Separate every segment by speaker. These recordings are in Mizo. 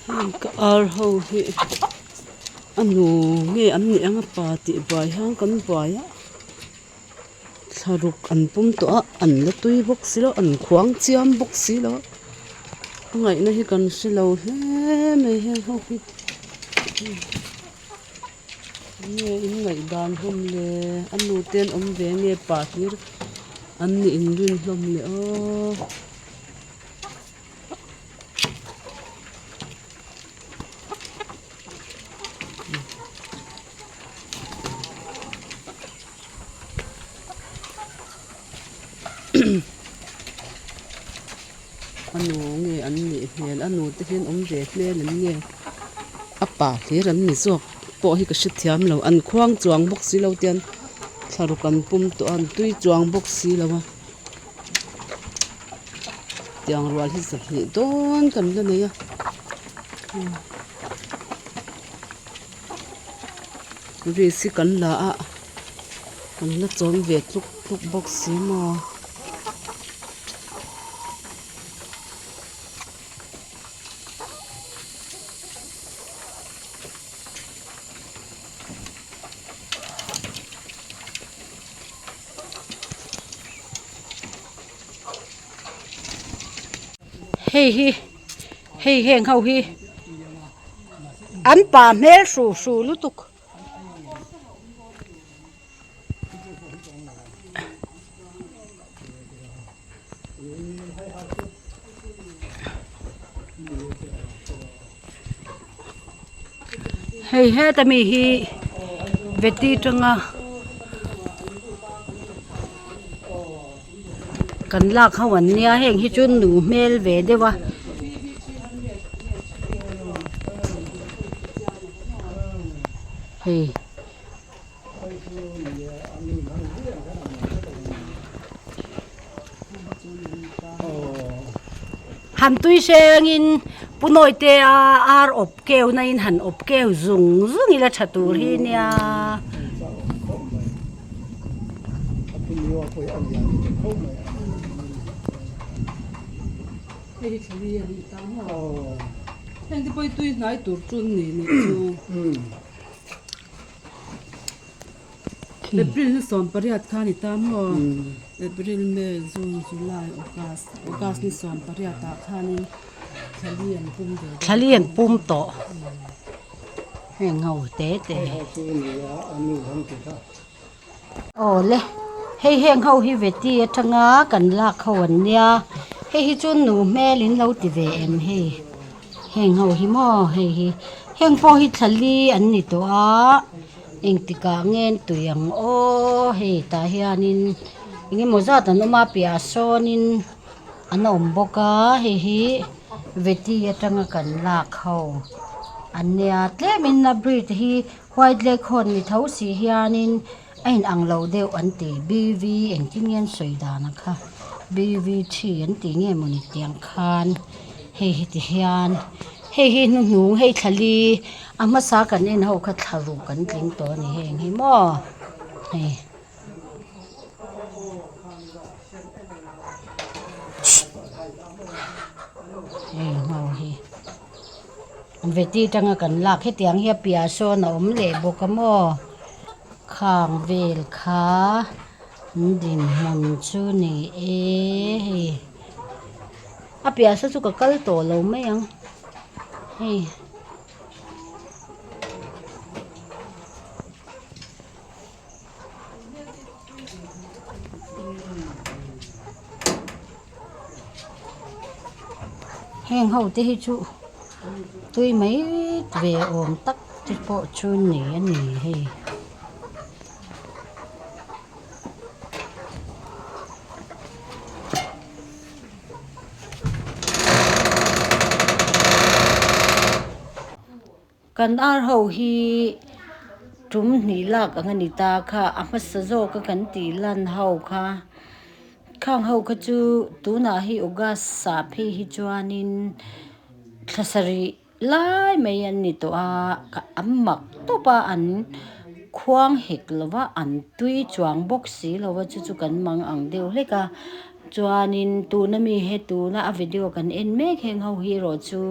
Speaker 1: Heng ka ar ho hi a nu nge an nih ang a pa tih buai hian kan buai a thlaruk an pawm tawh a an la tui bawk si lo an khuang chiam bawk si lo a a ngaihna hi kan hre lo hle mai heng ho hi. Nge in ngaihdan hlawm le a nu te an awm ve nge pa hlir an nih inrin hlawm le aw. A nu nge an nih hmel a nu te hian awm ve hmel an nge a pa hlir an ni zawk pawh hi ka hrethiam lo an khuang chuang bawk si lo tian thlaruk an pum tawh a an tui chuang bawk si lo a tiang rual hi zahnih dawn kan la nei a risk hi kan la a kan la chawm ve tluk tluk bawk si maw.
Speaker 2: Hei hi hei heng ho hi an pa hmel hru hru lutuk. Hei heta mi hi veti tanga kan lak ho an nia heng hi chu nu hmel ve deuh a. Hei. Han tui hrengin Pu Nawite a ar awp keu na in han awp keu zung zung ila tha tur hi nia.
Speaker 1: April ni 18 kha ni ta maw April May June July August August ni 18 ah khanin thlali an pum ve dawn
Speaker 2: thlali an pum tawh heng ho te te aw le hei heng ho hi veti atanga kan lak ho an nia hei hi chu nu hmel in lo ti ve em hei. Heng ho hi maw hei hi heng pawh hi thlali an ni tawh a engtikah nge an tui ang aw hei tah hianin eng emaw zat an awm a piahah sawnin an awm bawk a hei hi veti atanga kan lak ho an nia tlemin a breed hi white leghorn ni tho si hianin a inang lo deuh an ti b v engtin nge an sawi dan ang kha b v thi an tih nge mawni tiang khan hei hi ti hian hei hi hnuhnung hei thla li a hmasa kan en ho kha thla ruk an tling tawh a ni heng hi maw hei. Heng ho hi veti atanga kan lak hetiang hi a piah sawn a awm leh bawk a maw. Khang vel kha an dinhmun chu ni e hei a piah saw chu ka kal tawh lo mai ang hei. Heng ho te hi chu tui mai ve awm tak te pawh chu ni a ni hei. Kan ar ho hi tum hnih lak ang a ni ta kha a hmasa zawk a kan tih lan ho kha khang ho kha chu tunah hi August ah phei hi chuanin thla sarih lai mai an ni tawh a an mak tawp a an khuang hek lo va an tui chuang bawk si lo va chu chu kan mang ang deuh hlek a. Chuanin tuna mi he tuna a video kan en mek heng ho hi erawh chu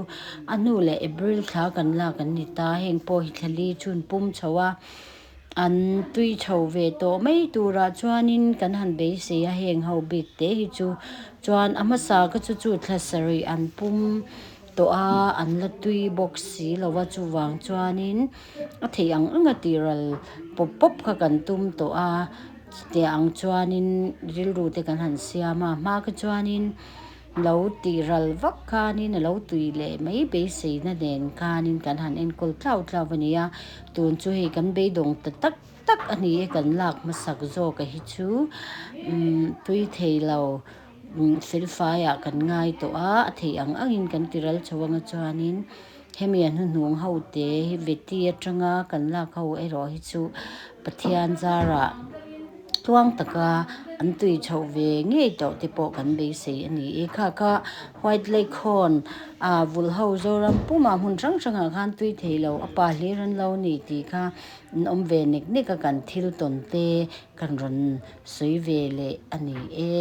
Speaker 2: a hnu leh April thla kan lak an ni ta heng pawh hi thla li chhun pum chho a an tui chho ve tawh mai turah chuanin kan han beisei a heng ho bik te hi chu chuan a hmasa kha chu chu thla sarih an pum tawh a an la tui bawk si lo a chuvang chuanin a theih ang ang a tih ral pawp pawp kha kan tum tawh a. Chutiang ang chuanin rilru te kan han siam a, hma kha chuanin lo tih ral vak khanin a lo tui leh mai beiseina nen khanin kan han enkawl tlau tlau a ni a, tun chu hei kan beidawng ta tak tak a ni e kan lak hmasak zawk a hi chu umm tui thei lo felfaiah kan ngai tawh a, a theih ang angin kan ti ral chho anga chuanin hemi a hnuhnung ho te hi veti atanga kan lak ho erawh hi chu Pathian zarah tluang taka an tui chhoh ve ngei tawh te pawh kan beisei a ni e. Kha kha white leghorn ah vul ho Zoram pumah hmun hrang hrangah khan tui thei lo a pa hlir an lo ni tih kha an awm ve nek nek a kan thil tawn te kan rawn sawi ve leh a ni e.